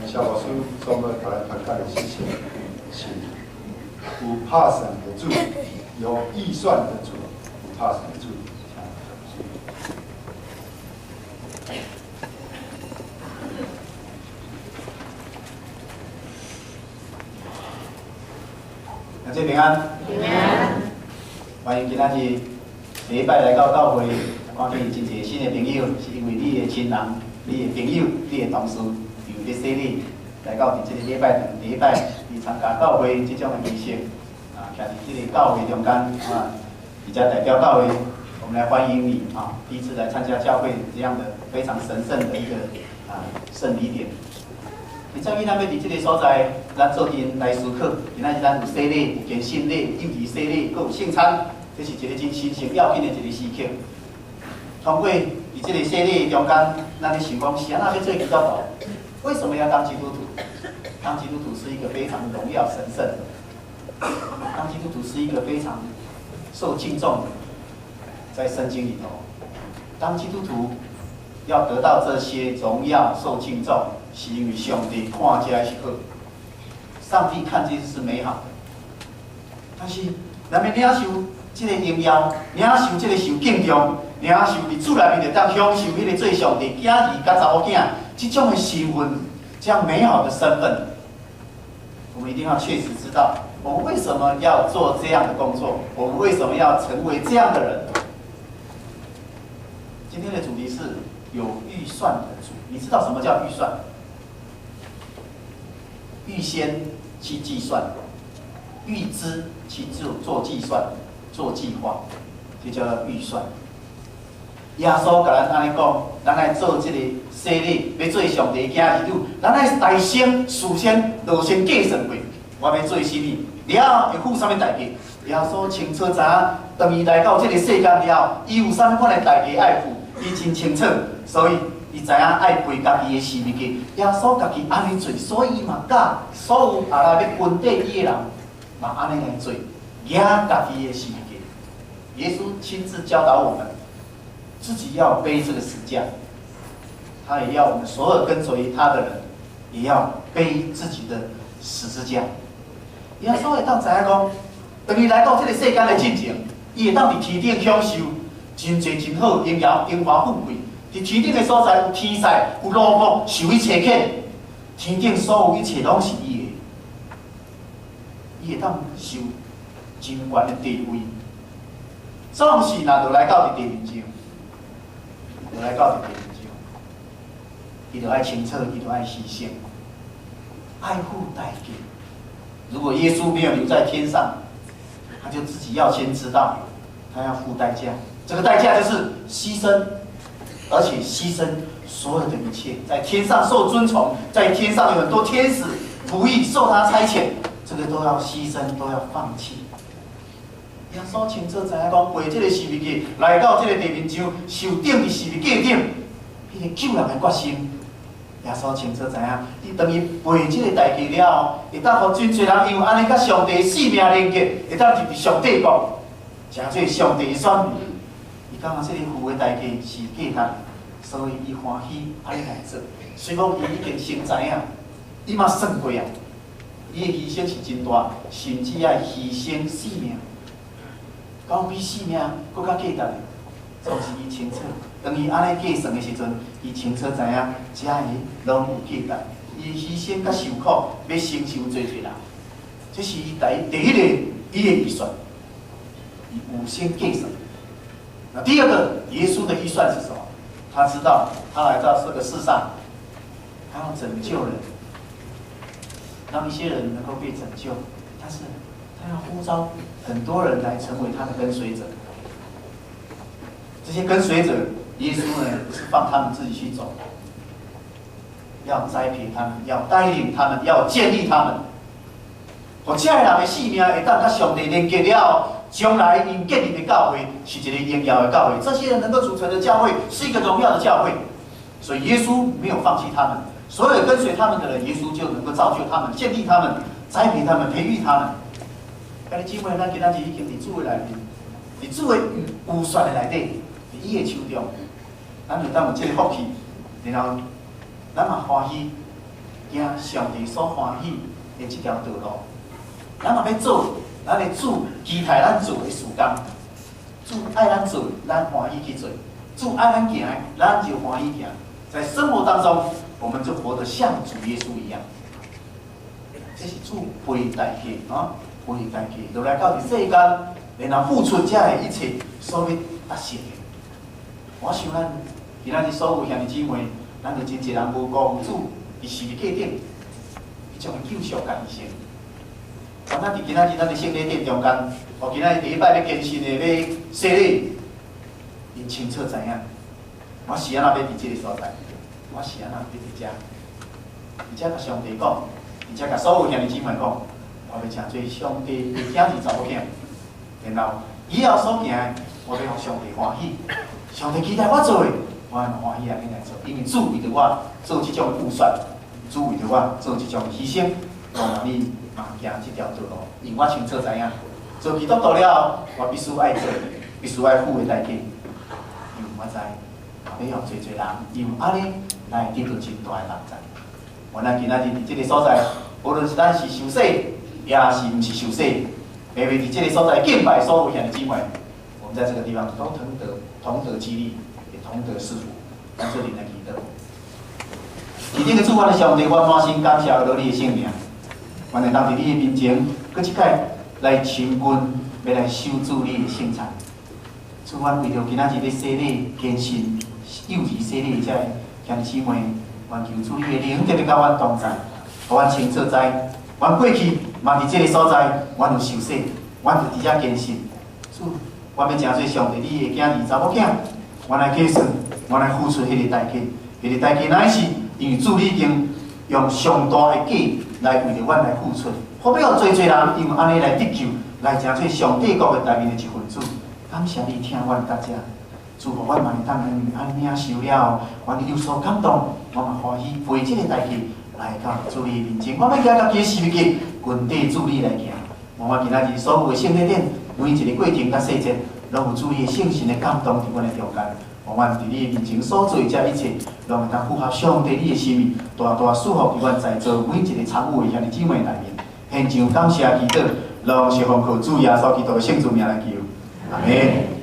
蕭牧師所欲共咱傳講的事情是有拍算的主，有預算的主，有拍算的主。請大家平安。平安。歡迎今仔日第一擺來到教會，看見真濟新的朋友，是因為你的親人、你的朋友、你的同事，有咧洗禮來到佇這個禮拜堂第一擺去參加教會這種的儀式，啊，徛佇這個教會中間啊，而且代表教會，我們來歡迎你啊，第一次來參加教會這樣的非常神聖的一個啊聖禮典。現在咱欲佇這個所在，咱做陣來思考。今仔日咱有洗禮、有堅信禮、幼兒洗禮，閣有聖餐，這是一個真神聖要緊的一個時刻。通過佇這個洗禮中間，咱咧想講是按怎欲做基督徒？為什麼要當基督徒？當基督徒是一個非常榮耀神聖的，當基督徒是一個非常受敬重的，在聖經裡頭，當基督徒要得到這些榮耀、受敬重，是因為上帝看這是好，上帝看這是美好的。但是，咱欲領受這個榮耀，領受這個受敬重，領受佇主內面就當享受彼個做上帝囝兒佮查某囝這種的身份，這樣美好的身份，我們一定要確實知道，我們為什麼要做這樣的工作，我們為什麼要成為這樣的人。今天的主題是有預算的主，你知道什麼叫預算？預先去計算，預支去做做計算、做計劃，這叫做預算。耶穌共咱按呢講，咱愛做這個洗禮，欲做上帝囝兒女，咱愛代先、事先、就先計算過，我欲做啥物，了後會付啥物代價。耶穌清楚知影，當伊來到這個世間了後，伊有啥物款的代價愛付，伊真清楚，所以伊知影愛背家己的十字架。耶穌家己按呢做，所以伊嘛教所有後來欲跟綴伊的人，嘛按呢來做，舉家己的十字架。耶穌親自教導我們，自己要背這個十架，他也要我們所有跟隨他的人，也要背自己的十字架。耶穌會當知影講，當伊來到這個世間的進前，伊會當佇天頂享受真濟真好榮耀、榮華富貴。佇天頂的所在有天使、有奴僕受伊差遣，天頂所有一切攏是伊的，伊會當受真懸的地位。總是若就來到佇地面上，就來到佇地面上，伊就愛清楚，伊就愛犧牲，愛付代價。如果耶穌沒有留在天上，他就自己要先知道，他要付代價。這個代價就是犧牲，而且犧牲所有的一切，在天上受尊崇，在天上有很多天使僕役受他差遣，這個都要犧牲，都要放棄。耶穌清楚知影講，背這個十字架來到這個地面上，受釘佇十字架頂，彼個救人的決心。耶穌清楚知影，伊當伊背這個代價了後，會當予真濟人因為按呢佮上帝性命連結，會當入佇上帝國，成做上帝的選民。伊感覺這個付的代價是價值，所以伊歡喜按呢來做。雖講伊已經先知影，伊嘛算過啊，伊的犧牲是真大，甚至愛犧牲性命。講比性命閣較價值的，總是伊清楚。當伊按呢計算的時陣，伊清楚知影，這个攏有價值。伊犧牲佮受苦，欲成就濟濟人，這是伊第一個伊的預算，伊有先計算。那第二個，耶穌的預算是什麼？他知道他來到這個世上，他要拯救人，讓一些人能夠被拯救，但是他要呼召很多人來成為他的跟隨者。這些跟隨者，耶穌呢不是放他們自己去走，要栽培他們，要帶領他們，要建立他們。予這个人的性命會當佮上帝連結了後，將來𪜶建立的教會是一個榮耀的教會。這些人能夠組成的教會是一個榮耀的教會，所以耶穌沒有放棄他們。所有跟隨他們的人，耶穌就能夠造就他們、建立他們、栽培他們、培育他們。兄弟姊妹，咱今仔日已經佇主的內面，佇主的預算的內底，佇伊的手中，咱就當有這個福氣，然後咱嘛歡喜，行上帝所歡喜的這條道路。咱若欲做，咱的主期待咱做的事工，主愛咱做，咱歡喜去做；主愛咱行的，咱就歡喜行。在生活當中，我們就活得像主耶穌一樣。這是主付代價啊，付代價落來到佇世間，然後付出這的一切所欲達成的。我想咱今仔日所有兄弟姊妹，咱就真濟人無辜主佇十字架頂，彼種的救贖佮犧牲。咱佇今仔日咱的聖禮殿中間，哦，今仔日第一擺欲堅信的欲洗禮，𪜶清楚知影，我是按怎欲佇這个所在，我是按怎欲佇遮，而且共上帝講，而且共所有兄弟姊妹講，我欲成做上帝的囝兒查某囝，然後以後所行的，我欲予上帝歡喜，上帝期待我做的，我嘛歡喜按呢來做，因為主為著我做這種預算，主為著我做這種犧牲，讓你嘛行這條道路，因為我清楚知影，做基督徒了後，我必須愛做，必須愛付的代價，因為我知，欲予濟濟人因為按呢來得著真大的幫助。我咱今仔日佇這个所在，無論是咱是受洗，抑是毋是受洗，特別佇這个所在敬拜所有兄弟姊妹，我們在這個地方都同得激勵，也同得賜福。咱做陣來祈禱。天頂的主，我的上帝，我滿心感謝你的聖名。願會當佇你的面前，閣一擺來親近，欲來守主你的聖餐。主，阮為著今仔日欲洗禮、堅信、幼兒洗禮的這兄弟姊妹，願求主你的靈特別佮阮同在，予阮清楚知，阮過去嘛佇這个所在，阮有受洗，阮就佇遮堅信。主，阮欲成做上帝你的囝兒查某囝，阮來計算，阮來付出彼个代價，彼个代價乃是因為主你已經用上大的價來為著阮來付出，好欲予濟濟人因為按呢來得救，來成做上帝國的內面的一份子。感謝你疼阮大家，祝福阮嘛會當因為按呢領受了後，阮有所感動，我嘛歡喜付這個代價來到主你面前。我欲行家己的十字架，跟綴主你來行。我今仔日所有的聖禮殿，每一个過程佮細節，攏有主你的聖神的感動佇阮的中間。阮佇你面前所做的這一切，攏會當符合上帝你的心意，大大賜福佇阮在座每一个參與的兄弟姊妹內面。獻上感謝祈禱，攏是奉靠主耶穌基督的聖主名來求，阿門。